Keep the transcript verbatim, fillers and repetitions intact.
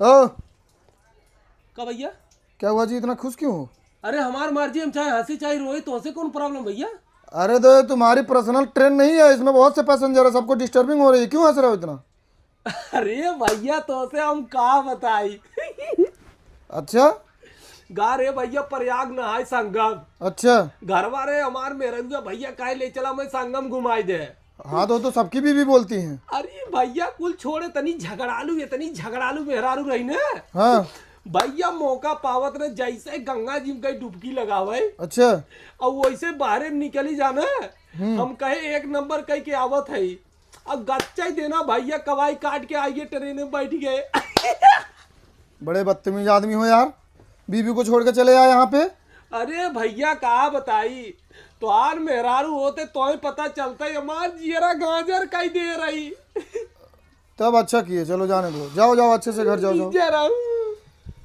ओ। का भैया? क्या हुआ जी, इतना खुश क्यों हो? अरे हमार मर्जी, हम चाहे हंसी चाहे रोई, तोसे कौन problem भैया? अरे तो ये तुम्हारी personal train नहीं है, इसमें बहुत से passenger है, सबको disturbing हो रही है, क्यों हंस रहे हो इतना? अरे भैया तोसे हम का बताई। अच्छा? गा रे भैया प्रयाग नहाए संगम। अच्छा। घरवा रे हमार मेहरंजुआ भैया काहे ले चला मैं संगम घुमाई दे। हाँ तो, तो सबकी बीवी बोलती हैं। अरे भैया कुल छोड़े, तनी झगड़ालू, इतनी झगड़ालू मेहरारू रही ना। हाँ। भैया मौका पावत रहे जैसे गंगा जी में गई डुबकी लगावे। अच्छा। और वैसे बाहरे निकली जाना। हम्म। हम कहे एक नंबर कह के आवत है, अब गच्चा ही देना भैया, कवाई काट के आइए, train में बैठ गए। बड़े बदतमीज आदमी हो यार, बीवी को छोड़ के चले आए यहाँ पे। अरे भैया का बताई, तोहार मेहरारू होते तोहे पता चलता है, हमार जियरा गाजर कई दे रही। तब अच्छा किए, चलो जाने दो, जाओ जाओ अच्छे से घर जाओ, जाओ। जियरा।